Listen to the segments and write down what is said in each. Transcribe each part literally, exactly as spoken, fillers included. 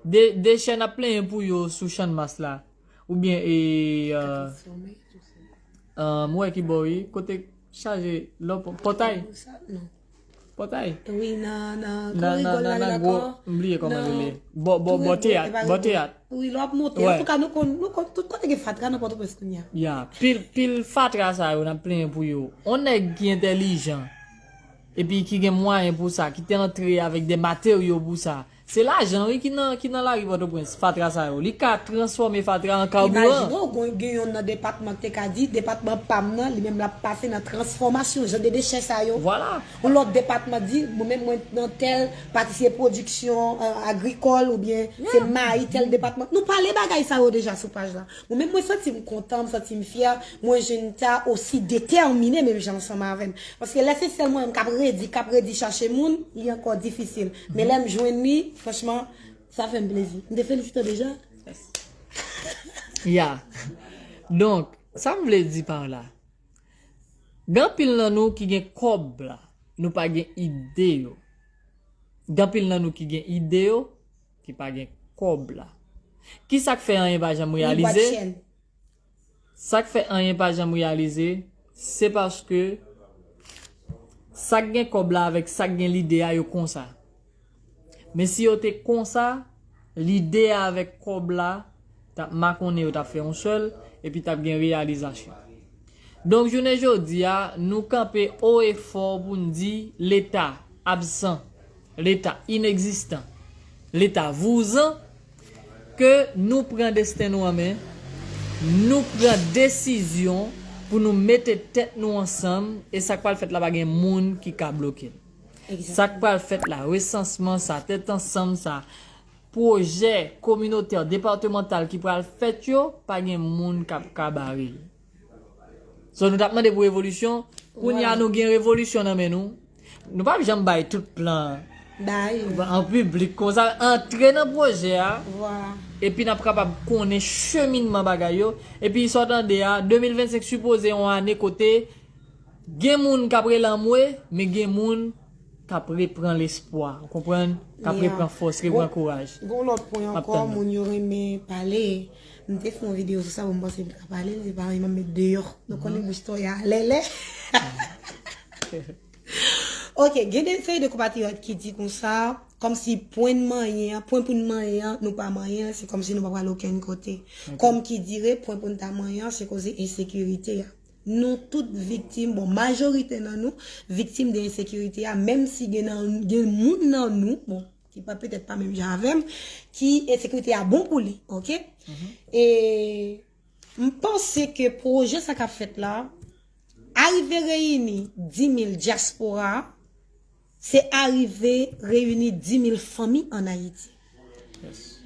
de, dechè n ap plenyen pou yo sou Channmas la. Oubyen, e, euh, euh, m wè ki bò, wi. Kote chaje lò, pò-, pòtay? Pòtay? Wi, nan, nan, nan, nan, nan, nan gwo, m bliye kòman l rele. Bò, bò, bò teyat, bò teyat. Wi, lè w ap monte. Antouka, nou konn, nou konn, tout kote gen fatra nan Pòtoprens kounye a. Ya, pil, pil fatra sa yo, n ap plenyen pou yo. On nèg ki entèlijan, epi ki gen mwayen pou sa, ki te antre avèk de materyo pou sa. Se lajan, wi, ki nan, ki nan lari Pòtoprens, fatra sa yo. Li ka transfòme fatra an kabiran. Imajine w, gen, gen yonn nan depatman ki te ka di, depatman pa m nan, li menm l ap pase nan transfòmasyon jan de dechè sa yo. Vwala. Yon lòt depatman di, mwen menm mwen nan tèl pati se pwodiksyon, euh, agrikòl oubyen se mayi tèl depatman. Nou pale bagay sa yo deja sou paj la. Mwen menm mwen santi m kontan, m santi m fyè, mwen jwenn ta osi detèmine menm jan ansanm avè m. Paske lè se sèl mwen menm k ap redi, k ap redi chache moun, li ankò difisil. Men lè m jwenn li, franchman, sa fè m plezi. M te felisite w deja? Ya. Donk, sa m vle di pa la, gen anpil nan nou ki gen kòb la, nou pa gen ide yo. Gen anpil nan nou ki gen ide yo, ki pa gen kòb la. Kisa k fè anyen pa janm reyalize? Sa k fè anyen pa janm reyalize, se paske sa k gen kòb la avèk sa k gen lide a, yo konsa. Men si yo te konsa, lide a avèk kòb la t ap makonnen, yo t ap fè yon sèl, epi t ap gen reyalizasyon. Donk, jounen jodi a, nou kanpe o e fò pou n di Leta absan, Leta inegzistan, Leta vouzan, ke nou pran desten nou an men, nou pran desizyon pou nou mete tèt nou ansanm, e sa k pral fèt la pa gen moun ki ka bloke l. Sa k pral fèt la, resansman sa, tèt ansanm sa, pwojè kominotè, depatmantal ki pral fèt yo, pa gen moun k ap ka bare l. So, nou t ap mande pou revolisyon, kounye a nou gen revolisyon nan men nou. Nou p ap janm bay tout plan an piblik konsa, antre nan pwojè a, epi n ap kapab konnen cheminman bagay yo. Epi sa w tande a, de mil vennsenk sipoze yon ane kote gen moun k ap rele anmwe, men gen moun k ap repran lespwa, ou konprann? K ap repran fòs, repran kouraj. Gon lòt pwen ankò, moun yo renmen pale. M te fè yon videyo sou sa, bon, m panse m ka pale, se pa m ap met deyò. Nou konnen bouch Toya lèlè. Ok, gen de seri de konpatriyòt ki di konsa, kòmsi pwen n manyen an, pwen pou n manyen an, nou pa manyen, se kòmsi nou pa pral okenn kote. Kòm ki dire, pwen pou n ta manyen an, se koze ensekirite a. Nou tout viktim, bon, majorite nan nou, viktim de ensekirite a, menm si gen nan, gen moun nan nou, bon, ki pa, petèt pa menm jan avè m, ki ensekirite a bon pou li, ok? E m panse ke pwojè sa k ap fèt la, arive reyini dis mil dyaspora, se arive reyini dis mil fanmi ann Ayiti.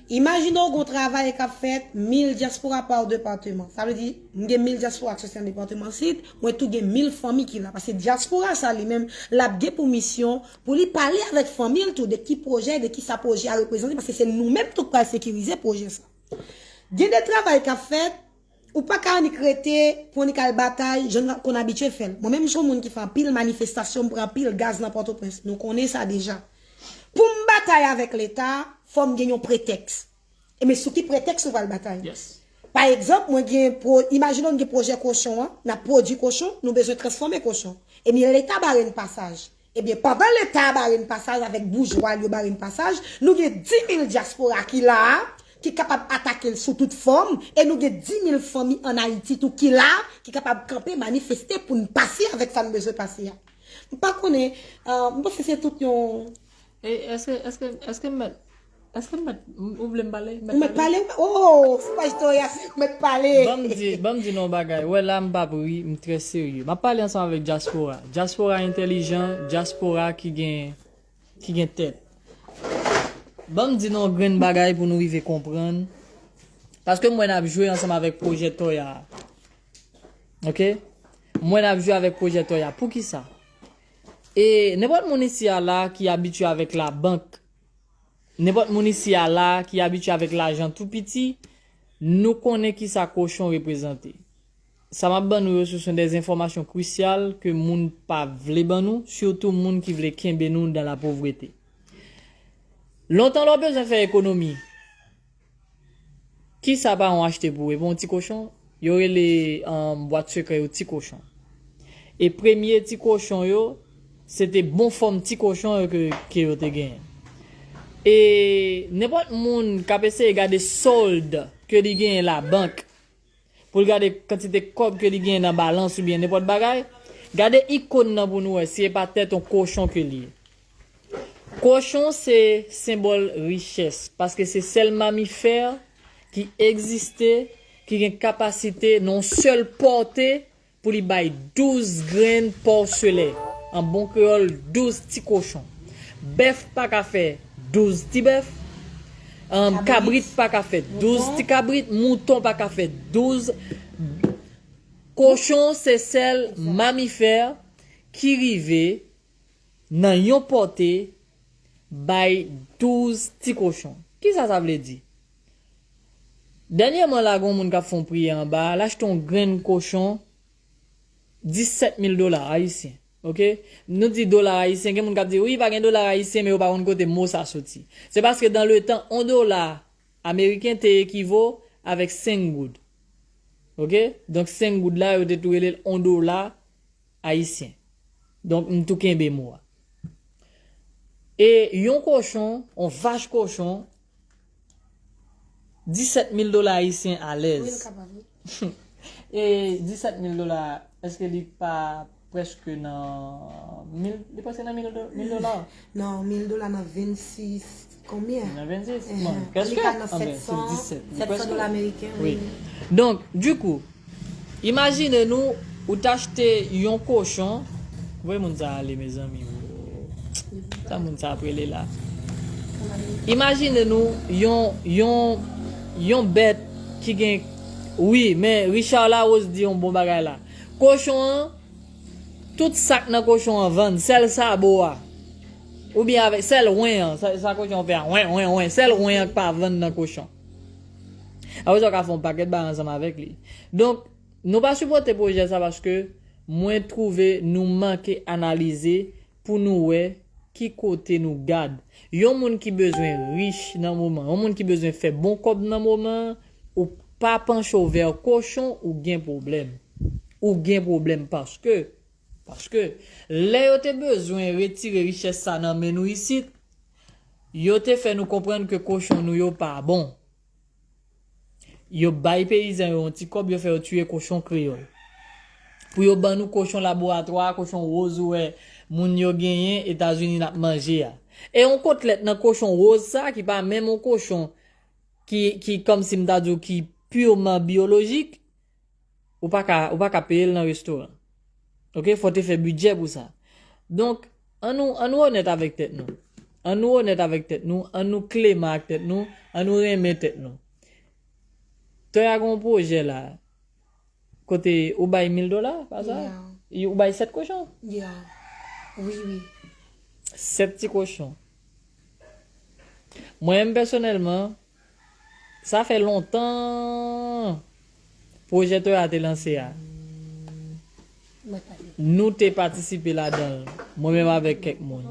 Imajine w gon travay k ap fèt, mil dyaspora pa depatman. Sa vle di, m gen mil dyaspora ki soti nan depatman Sid, mwen tou gen mil fanmi ki la. Paske dyaspora sa li menm, l ap gen pou misyon pou li pale avèk fanmi l tou de ki pwojè, de ki sa pwojè a reprezante, paske se nou menm tou k pral sekirize pwojè sa. Gen de travay k ap fèt, ou pa ka annik rete pou annik al batay, jan n konn abitye fè l. Mwen menm, m se yon moun ki fè anpil manifestasyon, m pran anpil gaz nan Pòtoprens. Nou konnen sa deja. Pou m batay avèk Leta, fò m gen yon pretèks. E men sou ki pretèks nou pral batay? Pa egzanp, mwen gen pwo-, imajine w n gen pwojè kochon an, n ap pwodui kochon, nou bezwen transfòme kochon. E men Leta bare n pasaj. Ebyen, pandan Leta a bare n pasaj avèk boujwa l yo bare n pasaj, nou gen dis mil dyaspora ki la a, ki kapab atake l sou tout fòm, e nou gen dis mil fanmi ann Ayiti tou ki la, ki kapab kanpe, manifeste pou n pase avèk sa n bezwen pase a. M pa konnen, euh, m panse se tout yon... E, èske, èske, èske m mèt Èske m mèt, ou vle m pale? M mèt pale? Ou mèt pale? Oh, sou paj Toya, se ou mèt pale. Ban m di, ban m di nou yon bagay. Ou wè la, m p ap ri, m trè serye. M ap pale ansanm avèk dyaspora. Dyaspora entèlijan, dyaspora ki gen, ki gen tèt. Ban m di nou yon grenn bagay pou nou rive konprann. Paske m wè n ap jwe ansanm avèk pwojè Toya a. Ok? M wè n ap jwe avèk pwojè Toya. Poukisa? E nenpòt moun isi a la ki abitye avèk labank, Nenpòt moun isi a la ki abitye avèk lajan tou piti, nou konnen kisa kochon reprezante. Sa m ap ban nou yo, se sont des enfòmasyon krisyal ke moun pa vle ban nou, sitou moun ki vle kenbe nou dan lapovrete. Lontan lè w bezwen fè ekonomi, Kisa paran w achte pou ou? E pa yon ti kochon? Yo rele, um, bwat sekrè yo ti kochon. E premye ti kochon yo, se te bon fòm ti kochon yo ke, ke yo te genyen. E nenpòt moun k ap eseye gade sòld ke li genyen labank, pou l gade kantite kòb ke li genyen nan balans oubyen nenpòt bagay, gade ikòn nan pou nou wè si e pa tèt yon kochon ke li ye. Kochon se senbòl richès, paske se sèl mamifè ki egziste, ki gen kapasite nan yon sèl pòte pou li bay douz grenn pòselè. An bon kreyòl, douz ti kochon. Bèf pa ka fè douz ti bèf. Ahn, kabrit pa ka fè douz ti kabrit. Mouton pa ka fè douz. Kochon se sèl mamifè ki rive nan yon pòte bay douz ti kochon. Kisa sa vle di? Dènyèman la, gen yon moun k ap fè yon priyè anba a, l achte yon grenn kochon, disèt mil dola ayisyen. Oke? Nou di dola ayisyen, gen moun k ap di, "Wi, pa gen dola ayisyen, men yo pa konn kote mo sa soti." Se paske dan le tan, yon dola ameriken te ekivo avèk senk goud. Oke? Donk, senk goud la, yo te tou rele l yon dola ayisyen. Donk, m tou kenbe mo a. E yon kochon, yon vach kochon, disèt mil dola ayisyen alèz. Wi, l kapab, wi. E disèt mil dola, èske li pa prèske nan mil, li prèske nan mil do-, mil dola? Non, mil dola nan vennsis, konbyen? Nan vennsis? Bon, prèske. Li ka nan sèt san, sèt san dola ameriken, wi. Donk, dikou, imajine nou, ou t achte yon kochon. Voye moun sa ale, mezanmi. Sa moun sa ap rele la. Imajine nou, yon, yon, yon bèt ki gen, wi, men Richard Larose di yon bon bagay la. Kochon an, tout sa k nan kochon an vann, sèl sabo a. Oubyen avèk sèl wen an, sa, sa kochon an fè a, wen, wen, wen, sèl wen an k pa vann nan kochon. Apre sa, w ka fè yon pakèt bagay ansanm avèk li. Donk, nou pa sipòte pwojè sa paske mwen twouve nou manke analize pou nou wè ki kote nou gad. Yon moun ki bezwen rich nan moman, yon moun ki bezwen fè bon kòb nan moman, ou pa panche w vè kochon, ou gen pwoblèm. Ou gen pwoblèm paske, paske lè yo te bezwen retire richès sa nan men nou isit, yo te fè nou konprann ke kochon nou yo pa bon. Yo bay peyizan yo yon ti kòb, yo fè yo tiye kochon kreyòl. Pou yo ban nou kochon laboratwa, kochon woz ou wè moun yo genyen Etazini n ap manje a. E yon kotlèt nan kochon woz sa, ki pa menm yon kochon ki, ki kòmsi m ta di w ki piman biyolojik, ou pa ka, ou pa ka peye l nan restoran. Oke, fò w te fè bidjè pou sa. Donk, an nou, an nou onèt avèk tèt nou. An nou onèt avèk tèt nou, an nou kleman ak tèt nou, an nou renmen tèt nou. Toya gen yon pwojè la, kote ou bay mil dola, pa sa? Yeah. Ou bay sèt kochon? Yeah. Wi, wi. Sèt ti kochon. Mwen menm pèsonèlman, sa fè lontan pwojè Toya te lanse a. Mwen pa di. Nou te patisipe ladan l, mwen menm avèk kèk moun.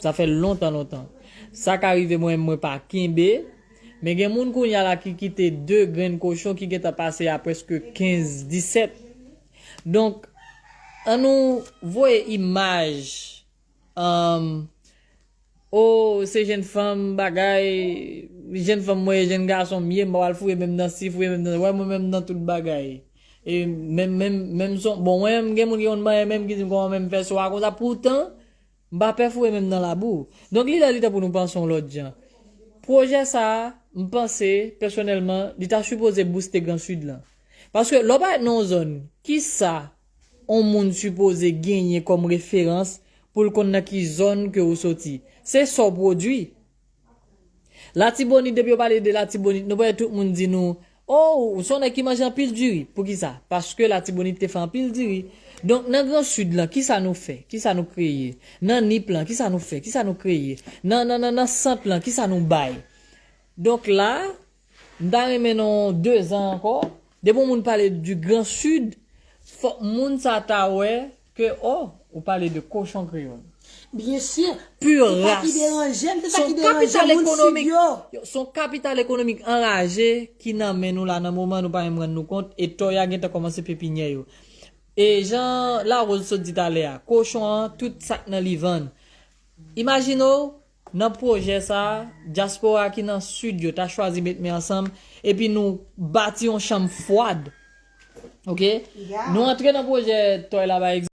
Sa fè lontan, lontan. Sa ka rive mwen, mwen pa kenbe. Men gen moun kounye a la ki kite de grenn kochon ki gentan pase a prèske kenz, disèt. Donk, an nou voye imaj, um, oh, se jenn fanm bagay, jenn fanm mwen ye, jenn gason m ye, m pa pral foure men m nan si, foure men m nan, wè mwen menm nan tout bagay. E menm, menm, menm son, bon, mwen menm gen moun ki konn manyen men m ki di m kòman men m fè swa konsa. Poutan, m pa pè foure men m nan labou. Donk, li lè li tan pou nou panse yon lòt jan. Pwojè sa a, m panse, pèsonèlman, li ta sipoze bouste Gran Sid lan. Paske lè w parèt nan yon zòn, kisa yon moun sipoze genyen kòm referans pou l konn nan ki zòn ke ou soti? Se sa w pwodui. Latibonit, depi yo pale de Latibonit, nou wè tout moun di nou, "Oh, ou se yon nèg ki manje anpil diri." Poukisa? Paske Latibonit te fè anpil diri. Donk, nan Gran Sid lan, kisa nou fè? Kisa nou kreye? Nan Nip lan, kisa nou fè? Kisa nou kreye? Nan, nan, nan, nan Sant lan, kisa nou bay? Donk la, m ta renmen nan de zan ankò, depi yon moun pale di Gran Sid, fòk moun sa ta wè ke, oh, ou pale de kochon kreyòl. Byen si. Pur Se sa ki race. Deranje m, se sa Son ki deranje kapital moun sid ekonomik. Yo. Yo, son kapital ekonomik anraje ki nan men nou la nan moman nou pa menm rann nou kont e Toy a gentan kòmanse pepinyè yo. E jan Larose sot di talè a, kochon an, tout sa k nan li vann. Imajine w, nan pwojè sa a, dyaspora ki nan sid yo ta chwazi met men ansanm epi nou bati yon chanm fwad. Ok? Yeah. Nou antre nan pwojè Toy la, pa egzanp.